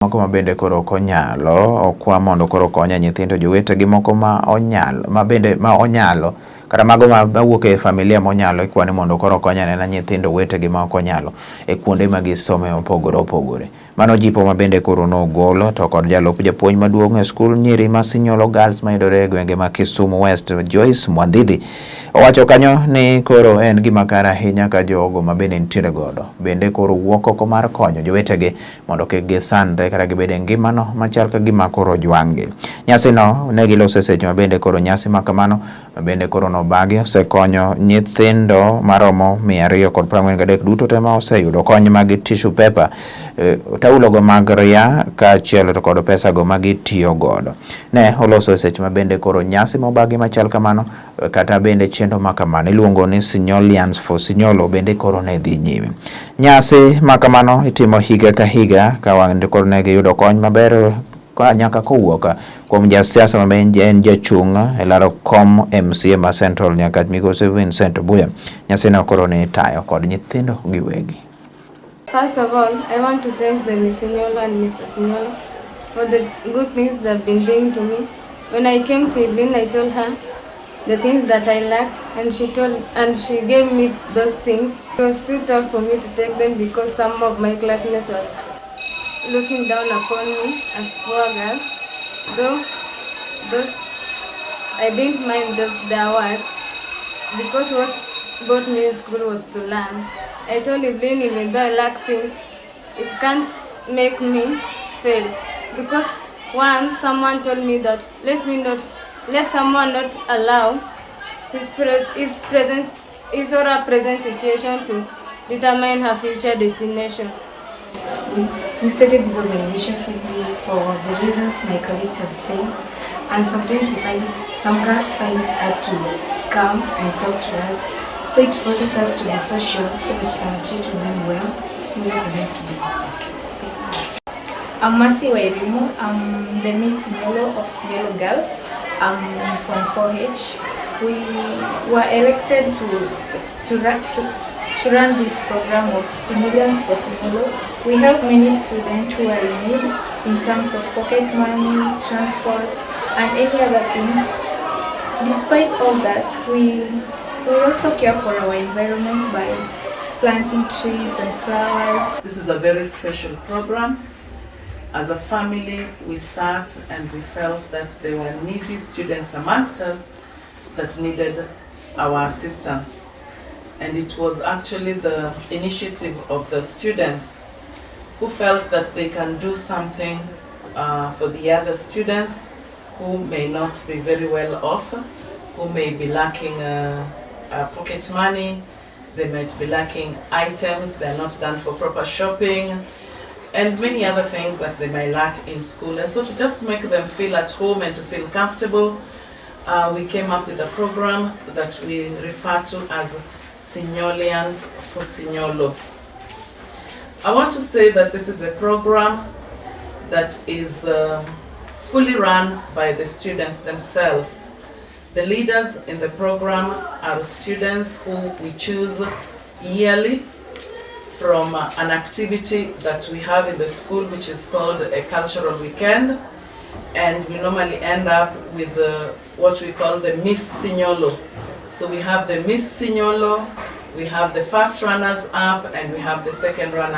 Moko ma bende koro ok onyalo okwa mondo koro okonye nyithindo jowetegi moko ma onyalo ma bende ma onyalo kata mago mawuok e familia monyalo ikwa ni mondo koro okony anena nyithindo wetegi ma ok onyalo e kuonde ma gisome mopogore opogore. Mano jipo ma bende koro nogolo to kod jalup japuonj maduong' e skul nyiri ma Sinyolo Girls mayudore e gwenge ma Kisumu West, Joyce Mwandhidhi, owacho kanyo ni koro en gima kare ahinya ka jogo ma bende nitiere godo bende koro wuok oko mar konyo jowetegi mondo kik gisandre kata gibed e ngimano machal ka gima koro ojwang'gi. Nyasino ne giloso e seche ma bende koro nyasi ma kamano ma bende koro nobagi osekonyo nyithindo maromo 243 duto te ma oseyudo kony mag tissue paper, taulo go mag ria kaachiel to kod pesa go ma gitiyo godo. Ne oloso e seche ma bende koro nyasi mobagi machal kamano kata bende chenro ma kamano iluongo ni Sinyolians for Sinyolo bende koro ne dhi nyime. Nyasi ma kamano itimo higa ka higa ka wang' koro ne giyudo kony maber nyaka kowuok kuom jasiasa ma en jachung' e laro kom MCA ma Central nyaka migosi Vincent Obuya. Nyasino koro ne itayo kod nyithindo giwegi. First of all, I want to thank the Miss Sinyolo and Mr. Sinyolo for the good things they've been doing to me. When I came to Evelyn, I told her the things that I lacked, and she gave me those things. It was too tough for me to take them because some of my classmates were looking down upon me as poor girl. Though those I didn't mind their words because what brought me in school was to learn. I told Evelyn, even though I lack things, it can't make me fail. Because once someone told me that let me not let someone not allow his presence, his or her present situation to determine her future destination. We started this organization simply for the reasons my colleagues have said, and sometimes we find it, some girls find it hard to come and talk to us, so it forces us to be social so that we can associate with them well in order for them to be okay. Thank you. I'm Mercy Wairimu. I'm the Miss Sinyolo of Sinyolo Girls. I'm from 4H. We were elected to run this program of Sinyolians for Sinyolo. We help many students who are in need in terms of pocket money, transport, and any other things. Despite all that, we also care for our environment by planting trees and flowers. This is a very special program. As a family, we sat and we felt that there were needy students amongst us that needed our assistance. And it was actually the initiative of the students who felt that they can do something for the other students who may not be very well off, who may be lacking pocket money, they might be lacking items, they're not done for proper shopping, and many other things that they may lack in school. And so to just make them feel at home and to feel comfortable, we came up with a program that we refer to as Sinyolians for Sinyolo. I want to say that this is a program that is fully run by the students themselves. The leaders in the program are students who we choose yearly from an activity that we have in the school, which is called a cultural weekend. And we normally end up with what we call the Miss Sinyolo. So we have the Miss Sinyolo, we have the first runners up, and we have the second runners